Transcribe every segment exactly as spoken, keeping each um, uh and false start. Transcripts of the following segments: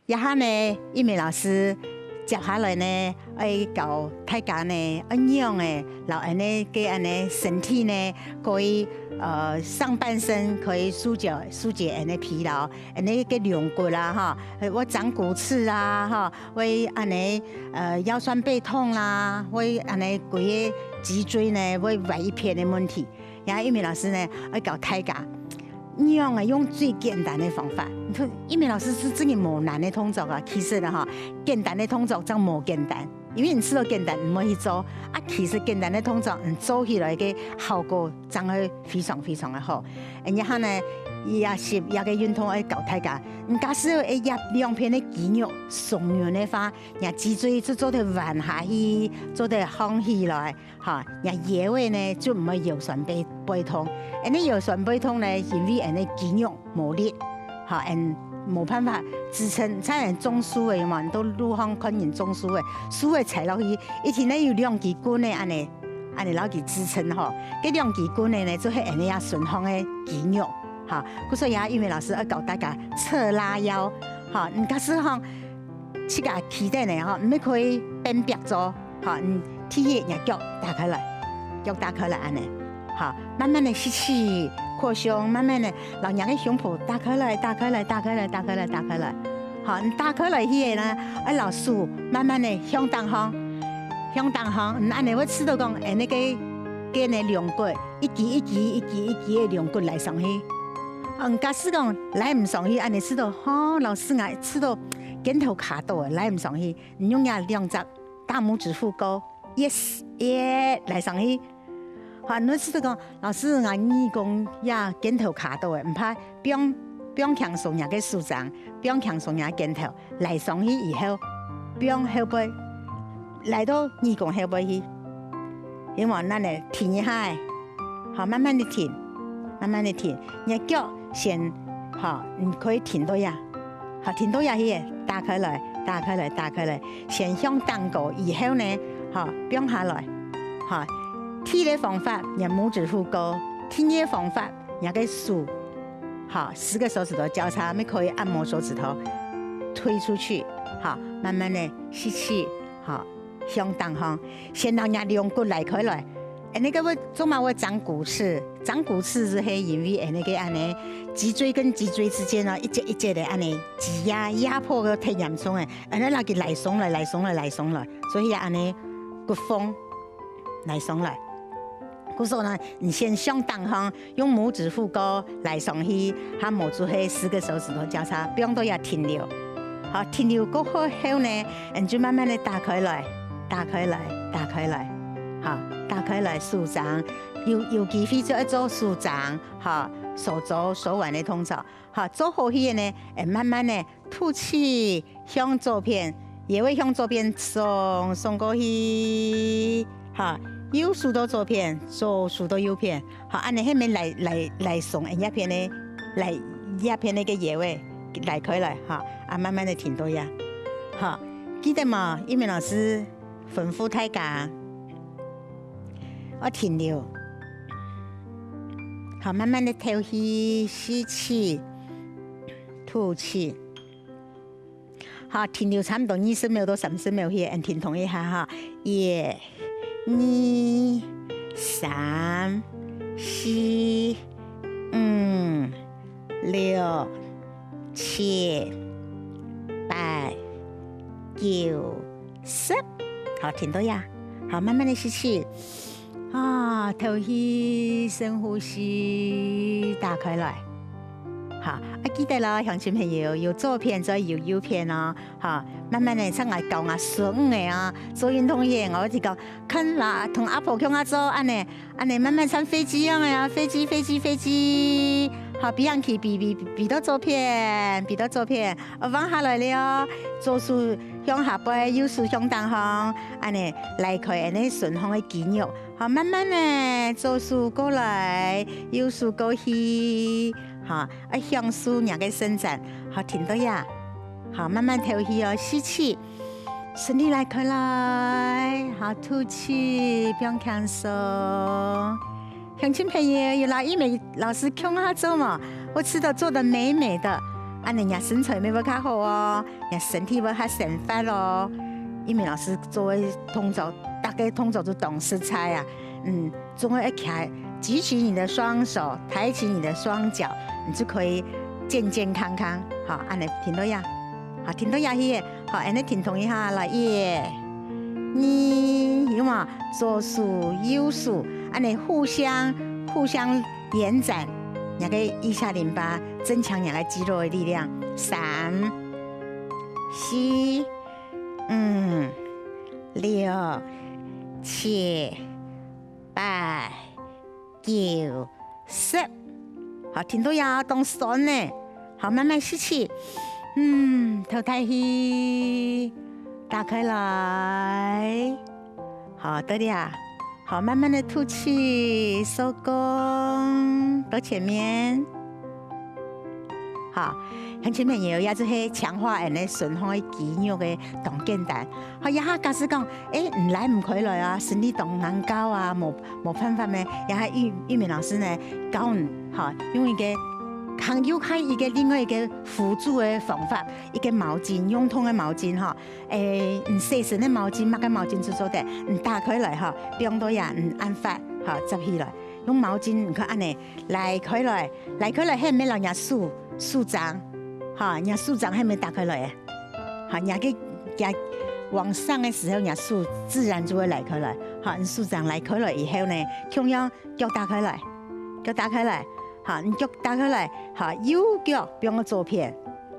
這下呢，玉美老師接下來呢，愛教大家呢，愛仰仔，摎恁仔个恁仔身體呢，可以，呃，上半身可以紓解，紓解恁仔疲勞，恁仔个龍骨啊，哈，會長骨刺啊，哈，會恁仔，呃，腰痠背痛啦，會恁仔規个脊椎呢，會歪一片个問題。 也玉美老師呢，愛教大家，仰仔用最簡單个方法。你看，玉美老師係真个無難个動作啊，其實呢，哈，簡單个動作正無簡單，因為你試著簡單，你毋會去做。啊，其實簡單个動作，你做起來个效果正會非常非常个好。然後呢，也係這个運動愛教大家，你假使愛這兩片个肌肉鬆軟个話，若脊椎就做得彎下去，做得䟘起來。 哈，若腰仔呢就毋會腰痠背，背痛。恁仔腰痠背痛呢，因為恁仔肌肉無力，哈，恁無辦法支撐，像恁種樹仔有無？你到路項看人種樹仔，樹仔栽落去，一定呢有兩支棍仔恁仔，恁仔摎佢支撐吼。該兩支棍仔呢，就係恁仔啊，順項个肌肉，哈。故所以啊，玉美老師愛教大家側拉腰，哈，你假使吼，自家企等呢，吼，你可以變壁做。 好，嗯，第一，若腳打開來，腳打開來恁仔。好，慢慢个吸氣，擴胸，慢慢个摎若个胸脯打開來，打開來，打開來，打開來，打開來。好，你打開來去个呢，愛摎手慢慢个向頂項，向頂項，你恁仔會試著講，哎，該个肩个龍骨，一支一支一支一支个龍骨拉上去。嗯，假使講拉毋上去，恁仔試著，吼，老師𠊎試著肩頭卡到了，拉毋上去，你用若兩隻 大拇指副高，yes，耶，拉上去。好，你試著講，老師，𠊎耳公也肩頭卡到了，毋怕，放，放輕鬆若个手掌，放輕鬆若肩頭，拉上去以後，放後背，拉到耳公後背去。因為恁仔停一下，好，慢慢个停，慢慢个停，若腳 先，好，你可以停到這，好，停到這去，打開來，打開來，打開來，先向頂高，以後呢，好，放下來，好，第一个方法，若拇指副高，第二个方法，若个手，好，十个手指頭交叉，乜可以按摩手指頭，推出去，好，慢慢个吸氣，好， 向頂項，先摎若龍骨拉開來。恁仔个會做麼个會長骨刺？長骨刺就係因為恁仔个恁仔，脊椎跟脊椎之間哦，一節一節个恁仔，擠壓壓迫个忒嚴重个，恁仔摎佢拉鬆來，拉鬆來，拉鬆來，所以恁仔骨縫拉鬆來。故所呢，你先向頂項， 用拇指副高拉上去，還無就係十个手指頭交叉，放到這停留。好，停留過後後呢，你就慢慢个打開來，打開來，打開來，好，打開來手掌，有，有機會就愛做手掌，好，手肘、手腕个動作，好，做好去个呢，哎，慢慢个吐氣， 向左片，也會向左片送，送過去，哈，右手到左片，左手到右片，好，恁仔係無拉，拉，拉鬆，這片个，拉，這片个个腰仔，拉開來，哈，啊，慢慢个停到這，哈，記得無？玉美老師吩咐大家，愛停留，好，慢慢个敨氣，吸氣，吐氣。 好，停留差毋多二十秒到三十秒去，恁停動一下哈。一、二、三、四、五、六、七、八、九、十。好，停到這。好，慢慢个吸氣。 啊，敨氣，深呼吸，打開來。好，啊，記得咯，鄉親朋友，有左片就愛有右片哦。好，慢慢个，像𠊎教𠊎孫仔啊，做運動个，𠊎會講，看啦，同阿婆共下做，恁仔，恁仔慢慢像飛機樣个啊，飛機，飛機，飛機。好，飛上去，飛，飛，飛到左片，飛到左片，哦，放下來了，左手向下背，右手向頂項，恁仔拉開恁仔身項个肌肉。 好，慢慢个，左手過來，右手過去，好，愛享受若个伸展，好，停到這，好，慢慢敨氣哦，吸氣，身體拉開來，好，吐氣，放輕鬆。鄉親朋友，有摎玉美老師共下做無？𠊎試著做得美美的，恁仔若身材乜會較好哦，若身體會較生發哦。玉美老師做个動作，大家動作都當實在啊。嗯，總愛徛，舉起你的雙手，抬起你的雙腳，你就可以健健康康。好，恁仔停到這，好，停到這去，好，恁仔停動一下，來，一、二，有無？左手、右手，恁仔互相互相延展，若个腋下淋巴，增強若个肌肉的力量。三、四、五、六、七、八、九、十。好，停到這當痠呢。好，慢慢吸氣，嗯，敨大氣，打開來。好，到這。好，慢慢的吐氣，收工，到前面。好，鄉親朋友，這就係強化𠊎等个身項个肌肉个當簡單。好，這下假使講，欸，你拉毋開來啊，身體當硬膠啊，無無辦法咩？這下玉玉美老師呢，教你，好，用一個還有還有一個另外一個輔助个方法，一個毛巾，運動个毛巾哈，欸，你洗身个毛巾，麼个毛巾都做得，你打開來哈，放到這，你恁闊，好，摺起來，用毛巾，你看恁仔，拉開來，拉開來，係毋係摎若手手掌，哈，若手掌係毋係打開來个？哈，若个腳往上个時候，若手自然就會拉開來。哈，你手掌拉開來以後呢，共樣腳打開來，腳打開來，哈，你腳打開來，哈，右腳放到左片，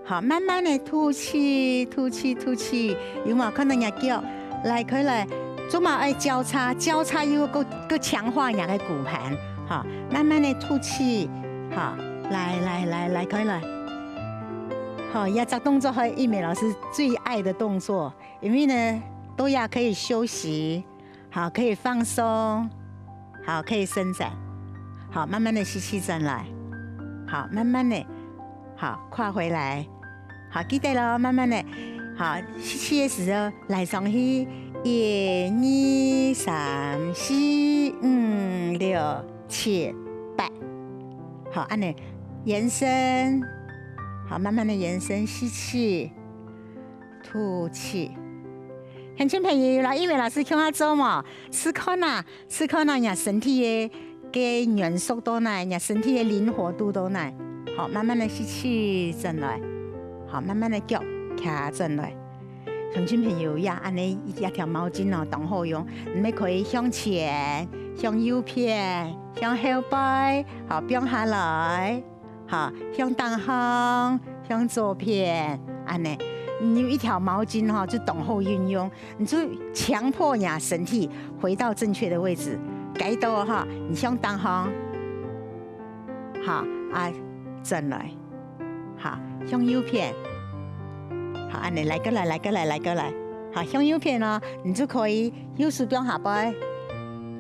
好，慢慢的吐氣，吐氣，吐氣，有無看到若腳拉開來？做麼愛交叉？交叉又過過強化若个骨盤，好，慢慢的吐氣，好，來來來，拉開來。好，這隻動作係玉美老師最愛的動作，因為呢，都也可以休息， 好，可以放鬆，好，可以伸展，好，慢慢的吸氣轉來，好，慢慢的，好，跨回來，好，記得咯，慢慢的，好，吸氣的時候拉上去，一、二、三、四、五、六、七、八，好，恁仔延伸，好，慢慢的延伸，吸氣，吐氣。鄉親朋友，摎玉美老師共下做無？試看啊， 試看啊，若身體个个軟熟到哪，若身體个靈活度到哪。好，慢慢的吸氣轉來，好，慢慢的腳徛轉來。鄉親朋友，也恁仔一條毛巾哦，當好用，你們可以向前、向右片、向後背，好，放下來。 好，向頂項，向左片，恁仔。你有一條毛巾吼，就當好運用，你就強迫若身體回到正確的位置。該到吼，你向頂項，好，啊，轉來，好，向右片，好，恁仔，來過來，來過來，來過來，好，向右片哦，你就可以右手放下背，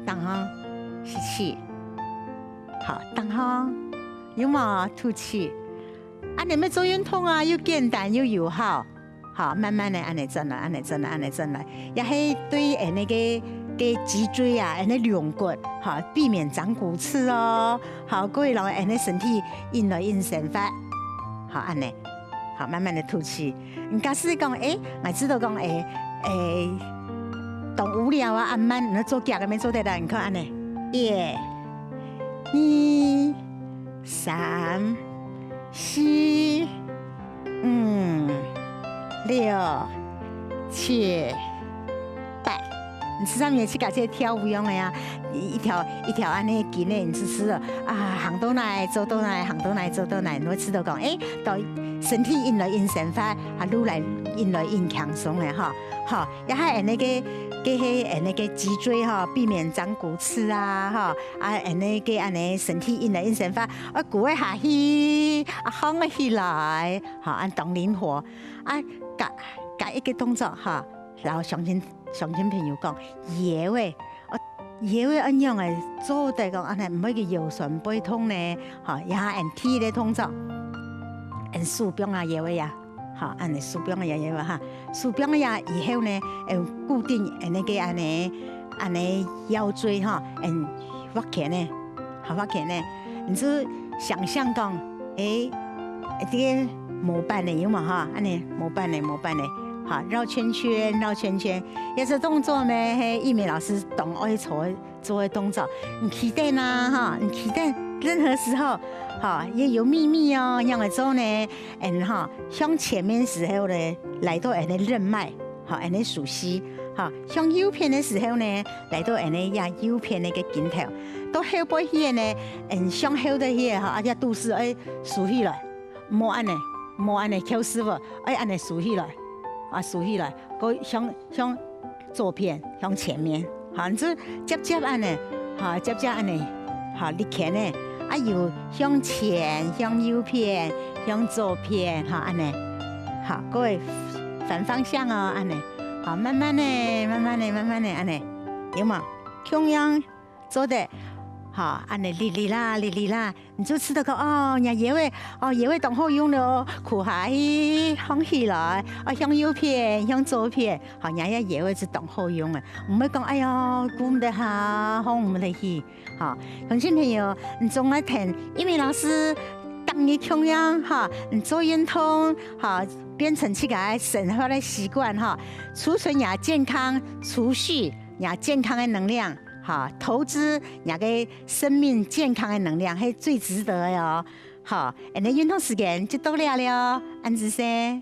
頂項，吸氣，好，頂項。 有無？吐氣。恁仔乜做運動啊，又簡單又有效。好，慢慢的恁仔轉來，恁仔轉來，恁仔轉來，也係對𠊎等个个脊椎啊，𠊎等个龍骨，好，避免長骨刺哦。好，過會摎𠊎等个身體緊來緊生發。好，恁仔，好，慢慢的吐氣。 你假使講，欸，𠊎知道講，欸，欸，當無聊啊，恁慢，你做遽个乜做得啦，你看恁仔，一、二、三、四、五、六、七、八。你試試看，自家在跳舞樣个啊，一條一條恁仔緊个，你試試啊，行到哪，走到哪，行到哪，走到哪，你會知道講，欸，到 身體緊來緊生發，啊，愈來緊來緊輕鬆个吼。吼，也係恁仔个，个係恁仔个脊椎吼，避免長骨刺啊，吼，啊，恁仔个恁仔身體緊來緊生發，啊，跍个下去，啊，䟘个起來，吼，恁當靈活。啊，加加一個動作吼，摎鄉親鄉親朋友講，搖仔，哦，搖仔恁樣仔做得講恁仔，毋會个腰痠背痛呢，吼，也恁第一个動作，恁手放啊搖仔啊。 好，恁仔手放个也有啊哈，手放个也以後呢，嗯，固定恁仔个恁仔，恁仔腰椎哈，嗯，畫圈呢，好畫圈呢，你就想像講，欸，這個模板个，有無哈？恁呢模板个，模板个，哈，繞圈圈，繞圈圈。這隻動作呢，係玉美老師當愛做个，做个動作。你企等啊，哈，你企等，任何時候，哈，也有祕密哦，仰仔做呢？嗯，哈，向前面時候呢，來到恁呢任脈，哈，恁呢手勢，哈，向右片个時候呢，來到恁呢呀右片个个肩頭，到後背去呢，嗯，向後个去，哈，啊，這肚屎愛收起來。 莫恁呢，莫恁呢，邱師傅，愛恁呢收起來，啊，收起來，過向，向左片，向前面，哈，你就接接恁呢，哈，接接恁呢，哈，力牽呢，啊，有向前，向右片，向左片，哈，恁呢，好，各位反方向哦，恁呢，好，慢慢的，慢慢的，慢慢的，恁呢，有無？共樣做得，哈，恁呢，力力啦，力力啦。 你就知得講，哦，若腰仔，哦，腰仔當好用了，跍下去，䟘起來，哦，向右片，向左片，好，若个腰仔就當好用个，毋會講，哎喲，跍毋得下，䟘毋得起，哈。鄉親朋友，你總愛跈玉美老師，逐日共樣，哈，你做運動，哈，變成自家个生活个習慣，哈，儲存若健康，儲蓄若健康个能量，哈，投資若个生命健康个能量，係最值得个哦。 好，恁呢運動時間就到這了，恁仔細。